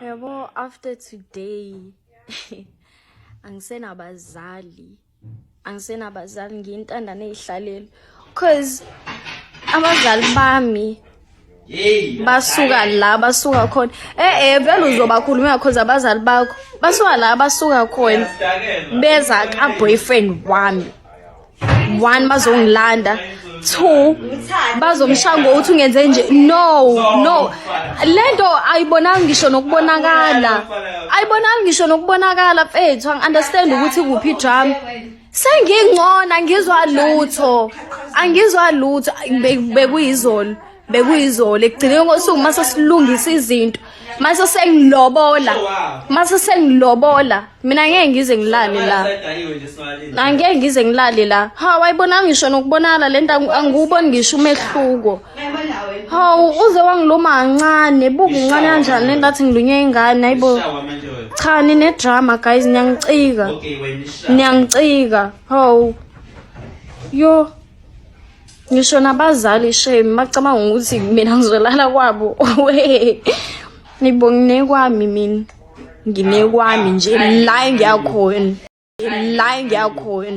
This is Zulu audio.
Yabo, after today angisenabazali, angisenabazali, ngiyintandane eyihlalele, cause abazali bami basuka la basuka khona. Eh eh, vele uzobakhulumela, cause abazali bakho basuka la basuka khona, beza ka boyfriend wami. One, bazongilanda. Two, bazomshaya ngokuthi ungenze nje. No, no, lento ayibonanga ngisho nokubonakala, ayibonanga ngisho nokubonakala, mfethu. Angi-understand ukuthi kuphi idrama. Sengingcono, angizwa lutho, angizwa lutho. Bekuyizolo, bekuyizolo ekugcineni kosuku, mase silungisa izinto, mase sengilobola, mase sengilobola. Mina ngeke ngize ngilale la, angeke ngize ngilale la. Ha, wayibona ngisho nokubonakala lento, angiwuboni ngisho umehluko. Hawu, uze wangiluma kancane, buka incane kanjani lento, athi ngilunywe ingane. Hayibo, cha, nine-drama guys, niyangicika, niyangicika. Hawu, yo, ngisho nabazali, shame, bacabanga ukuthi mina ngizolala kwabo. We nibo, nginekwami mina, nginekwami nje la engiyakhona, la engiyakhona.